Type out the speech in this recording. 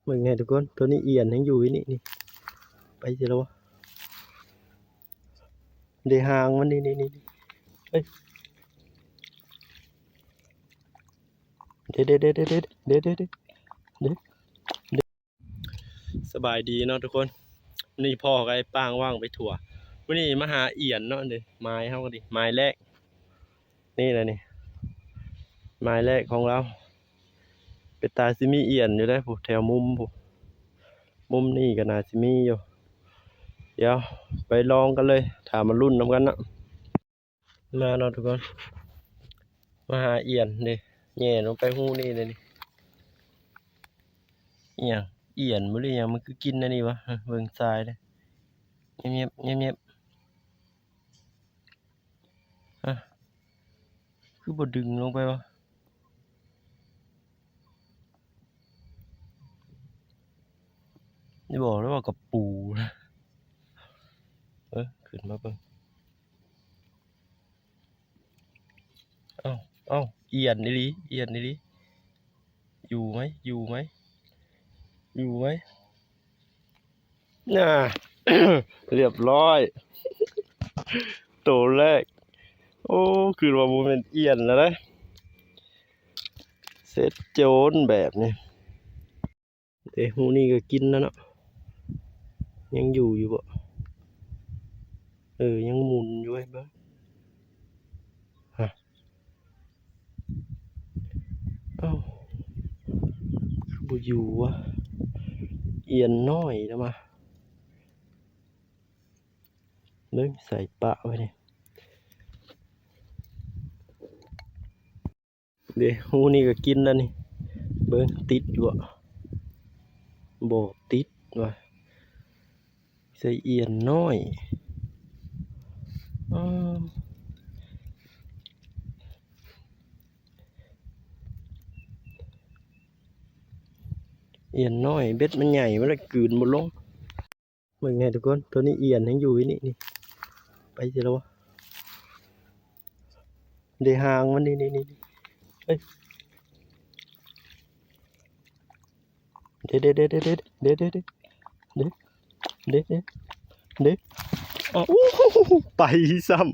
ເບິ່ງແນ່ທຸກຄົນ ໂຕນີ້ອຽນຍັງຢູ່ຢູ່ນີ້ ນີ້ ໄປໃສແລ້ວວະ? ເດ ຫາງມັນນີ້ ນີ້ ນີ້ ນີ້ ເອີຍ ເດ ເດ ເດ ເດ ເດ ເດ ເດ ເດ ເດ. ສະບາຍດີເນາະທຸກຄົນ ນີ້ພໍ່ກັບອ້າຍປາງວ່າງໄປທົ່ວ ມື້ນີ້ມາຫາອຽນເນາະ ເດ ໝາຍເຮົາກໍດີ ໝາຍແລກ ນີ້ແຫຼະນີ້ ໝາຍແລກຂອງລາວ ເປັນຕາຊິມີອຽນຢູ່ເດ້ ຜູ້ແຖວມຸມຜູ້ ມຸມນີ້ກໍໜ້າຊິມີຢູ່ ດຽວໄປລອງກັນເລີຍ ຖ້າມາລຸ້ນນຳກັນເນາະ. ມາເນາະທຸກຄົນ ມາຫາອຽນເດ້ ແຫຍ່ລົງໄປຮູນີ້ເດ້ນີ້ ອີ່ຫຍັງ ອຽນບໍ່ ຫຼືຫຍັງ ມັນຄືກິນອັນນີ້ວະ ເບິ່ງຊາຍເດ້ ແງບໆ ແງບໆ ຮະ ຄືບໍ່ດຶງລົງໄປວະ? ນີ້ບອກແລ້ວວ່າກະປູ ເອີ ຂຶ້ນມາເບິ່ງ ເອົ້າ ເອົ້າ ອຽນອີ່ຫຼີ ອຽນອີ່ຫຼີ ຢູ່ໄໝ ຢູ່ໄໝ ຢູ່ໄໝ? ນາ ຮຽບຮ້ອຍ ໂຕແລກ ໂອ້ ຄືວ່າບໍ່ແມ່ນອຽນແລ້ວເດ້ ເສັດໂຈນແບບນີ້ ເດ ຮູນີ້ກໍກິນແລ້ວເນາະ ຍັງຢູ່ຢູ່ບໍ່? ເອີ ຍັງໝຸນຢູ່ເວີ້ຍ ເບິ່ງ ຮະ ເອົ້າ ຄືບໍ່ຢູ່ວະ? ອຽນນ້ອຍນະມາ ເບິ່ງໃສ່ປະໄວ້ນີ້ ເດ ຮູນີ້ກໍກິນແລ້ວນີ້ ເບິ່ງຕິດຢູ່ບໍ່? ບໍ່ຕິດວ່າ ໃສ່ອຽນນ້ອຍ ອ້າ ອຽນນ້ອຍ ເບັດມັນໃຫຍ່ ມັນເລີຍກືນບໍ່ລົງ. ເບິ່ງແນ່ທຸກຄົນ ໂຕນີ້ອຽນຍັງຢູ່ຢູ່ນີ້ ນີ້ ໄປໃສແລ້ວວະ? ເດ ຫາງມັນນີ້ ນີ້ ນີ້ ນີ້ ເອີຍ ເດ ເດ ເດ ເດ ເດ ເດ ເດ ເດ ເດ ເດ ເດ ເດ ເດ ອ້າວ ໄປຊ້ຳ